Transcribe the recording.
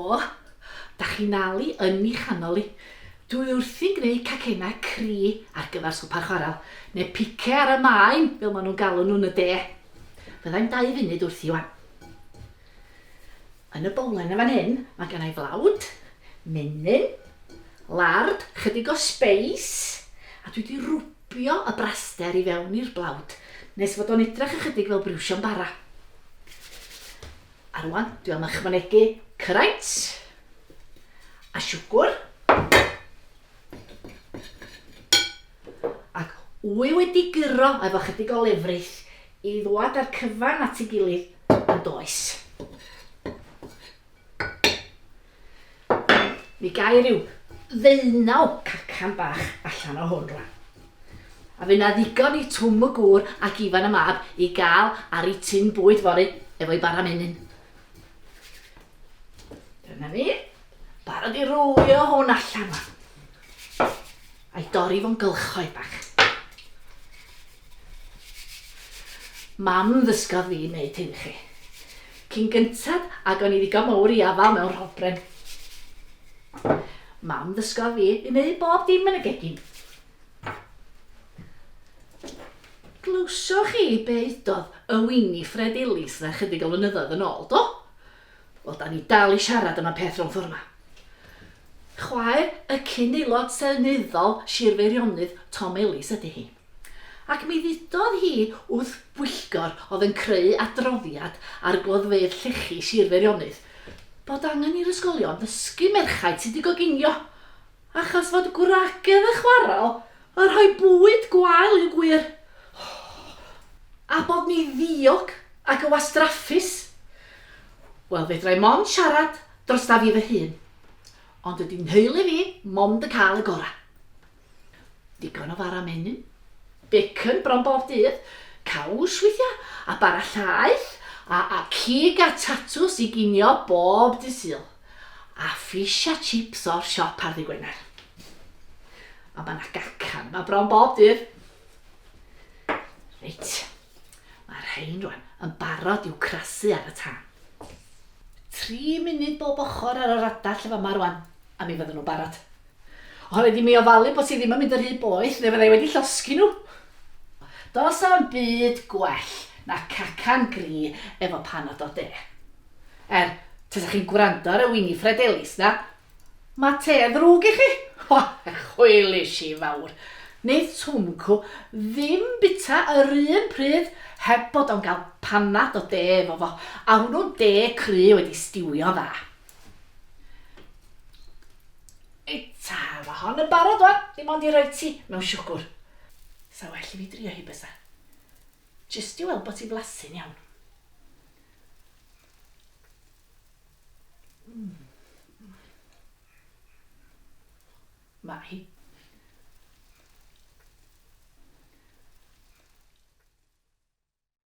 Helo! Da chi'n nal i yn 'i chanol 'i. Dwi wrthi'n gneud cacennau cri ar gyfer swpar chwarel, neu pice ar y maen fel maen nhw'n galw nhw yn y de. Fyddai'm dau funud wrthi 'wan. Yn y bowlen yn fan hyn mae gennai flawd, menyn, lard, chydig o sbeis, a dwi 'di rwbio y braster i fewn i'r blawd nes fod o'n edrych ychydig fel briwsion bara. A rwan, dwi am ychwanegu cyraint a siwgr ac wy wedi guro efo chydig o lefrith i ddwad â'r cyfan at ei gilydd yn does. Mi gai ryw ddeunaw cacan bach allan o hwn rwan. A fy' 'na ddigon i Twm y gŵr ac Ifan y mab i gael ar 'u tun bwyd fory efo'u bara menyn. Dyna ni. Barod i rwyo hwn allan wan. A'i dorri fo'n gylchoedd bach. Mam ddysgodd fi wneud hyn i chi. Cyn gyntad ag o'n i ddigon mowr i afael mewn rholbren. Mam ddysgodd fi i wneud bob dim yn y gegin. Glywsoch chi be udodd y Winifred Ellis 'na chydig o flynyddoedd yn ôl, do? Wel, da ni dal i siarad am y peth rownd ffordd 'ma. Chwaer y cyn-aelod seneddol Sir Feirionnydd, Tom Ellis, ydy hi. Ac mi ddudodd hi wrth bwyllgor oedd yn creu adroddiad ar gloddfeydd llechi Sir Feirionnydd bod angen i'r ysgolion ddysgu merchaid sut i goginio, achos fod gwragedd y chwarel yn rhoi bwyd gwael i'w gwŷr. A bod ni ddiog ac yn wastraffus. Wel, fedra i mond siarad drosta fi fy hun, ond dydy nheulu fi mond yn cael y gorau. Digon o fara menyn, bacon bron bob dydd, caws weithiau, a bara llaeth, a, a cig a tatws i ginio bob dydd Sul, a fish a chips o'r siop ar ddydd Gwener. A mae 'na gacan yma bron bob dydd. Reit, mae'r rhain rwan yn barod i'w crasu ar y tân. Tri munud bob ochr ar y radell yn fama rwan, a mi fydden nhw'n barod. O, rhaid i mi ofalu bod ti ddim yn mynd yn rhy boeth neu fydda i wedi llosgi nhw. Does na'm byd gwell na cacan gri efo panad o de. Er, tasa chi'n gwrando ar y Winifred Ellis 'na, ma' te yn ddrwg i chi. O, chwilis i fawr. Neith Twm 'cw ddim bita yr un pryd heb bod o'n gael panad o de efo fo, a hwnnw'n de cry wedi stiwio'n dda. Reit ta, ma' hon yn barod wan, dim ond i roi ti mewn siwgwr. Sa well i fi drio hi bysa? Jyst i weld bod ti'n flasu'n iawn. Mm. Mae hi